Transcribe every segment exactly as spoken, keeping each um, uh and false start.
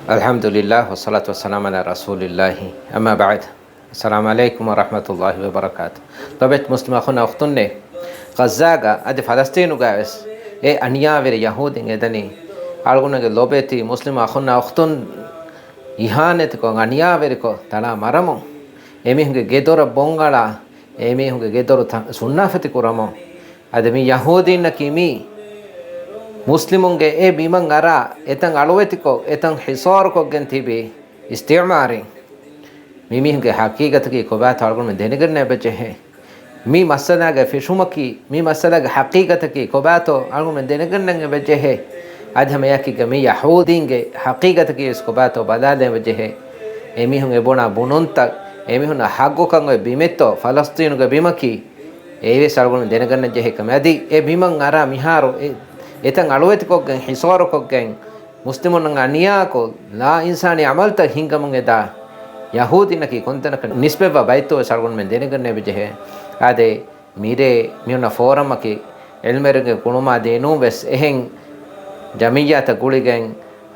އަލްޙަމްދުލިއްލާހް، ވައްޞަލާތު ވައްސަލާމު ޢަލާ ރަސޫލިއްލާހި، އައްމާ ބަޢްދު. އައްސަލާމު ޢަލައިކުމް ވަރަޙްމަތުﷲި ވަބަރަކާތު. ލޮބެތި މުސްލިމް އަޚުންނާ އުޚްތުންނޭ، ޣައްޒާގަ އަދި ފަލަސްޠީނުގައި ވެސް އެ އަނިޔާވެރި ޔަހޫދީން އެދަނީ އަޅުގަނޑުގެ ލޮބެތި މުސްލިމް އަޚުންނާ އުޚްތުން އިހާނެތިކޮށް، އަނިޔާވެރިކޮށް، ތަޅާ މަރަމުން، އެމީހުންގެ ގެދޮރަށް ބޮން އަޅާ، އެމީހުންގެ ގެދޮރު ތަ-، ސުންނާފަތި ކުރަމުން. އަދި މި ޔަހޫދީންނަކީ މީ މުސްލިމުންގެ އެ ބިމަށް އަރާ، އެތަން އަޅުވެތިކޮށް، އެތަން ހިސާރުކޮށްގެން ތިބި އިސްތިޢުމާރީން. މި މީހުންގެ ޙަޤީޤަތަކީ ކޮބާތޯ އަޅުގަނޑުމެން ދެނެގަންނަ އެބަޖެހޭ. މި މައްސަލާގެ ފެށުމަކީ، މި މައްސަލާގެ ޙަޤީޤަތަކީ ކޮބާތޯ އަޅުގަނޑުމެން ދެނެގަންނަން އެބަޖެހޭ. އަދި ހަމައެއާއެކީގަ މި ޔަހޫދީންގެ ޙަޤީޤަތަކީ ވެސް ކޮބާތޯ ބަލާލަން އެބަޖެހޭ. އެމީހުން އެބުނާ ބުނުންތައް، އެމީހުންނަށް ޙައްޤުކަން އޮތް ބިމެއްތޯ ފަލަސްޠީނުގެ ބިމަކީ، އެއީވެސް އަޅުގަނޑު ދެނެގަންނަން ޖެހޭ ކަމެއް. އަދި އެ ބިމަށް އަރާ މިހާރު އެ، އެތަން އަޅުވެތިކޮށްގެން، ހިސާރުކޮށްގެން، މުސްލިމުންނަށް އަނިޔާކޮށް، ލާ އިންސާނީ ޢަމަލުތައް ހިންގަމުން އެދާ ޔަހޫދީންނަކީ ކޮންތަނަކަށް ނިސްބަތްވާ ބައިތޯވެސް އަޅުގަނޑުމެން ދެނެގަންނަ އެބަޖެހޭ. އާދެ، މިރޭ މިހުންނަ ފޯރަމަކީ އިލްމެރުގެ ގުޅުމާ ދިނުން ވެސް އެހެން ޖަމިއްޔާތައް ގުޅިގެން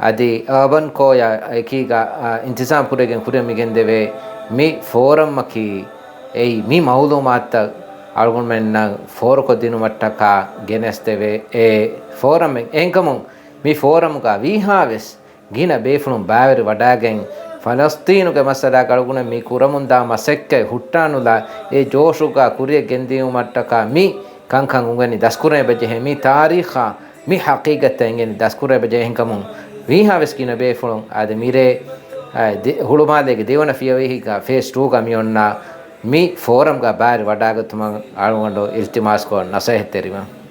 އަދި އާބަން ކޯޔާ އެކީގަ، އާ، އިންތިޒާމް ކުރެގެން ކުރިއަށް މިގެންދެވޭ މި ފޯރަމަކީ އެއީ މި މައުލޫމާތުތައް އަޅުގަނޑުމެންނަށް ފޯރުކޮށްދިނުމަށްޓަކާ ގެނެސްދެވޭ އެ ފޯރަމެއް. އެހެންކަމުން މި ފޯރަމްގަ ވީހާވެސް ގިނަ ބޭފުޅުން ބައިވެރިވަޑައިގެން، ފަލަސްޠީނުގެ މައްސަލާގަ އަޅުގަނޑު މި ކުރަމުންދާ މަސައްކަތް ހުއްޓާނުލާ، އެ ޖޯޝުގަ ކުރިއަށް ގެންދިޔުމަށްޓަކާ މި ކަންކަން އުނގެނި ދަސްކުރަން އެބަޖެހޭ. މި ތާރީޚާ މި ޙަޤީޤަތްތައް އެނގެނި ދަސްކުރަން އެބަޖެހޭ. އެހެންކަމުން ވީހާވެސް ގިނަ ބޭފުޅުން އާދެ މިރޭ، އާ، ދި-، ހުޅުމާލޭގެ ދެވަނަ ފިޔަވަހީގަ ފޭސް ޓޫގަ މިއޮންނަ މި ފޯރަމްގަ ބައިވެރިވަޑައިގަތުމަށް އަޅުގަނޑު އިލްތިމާސްކޮށް ނަސޭހަތްތެރިވަން.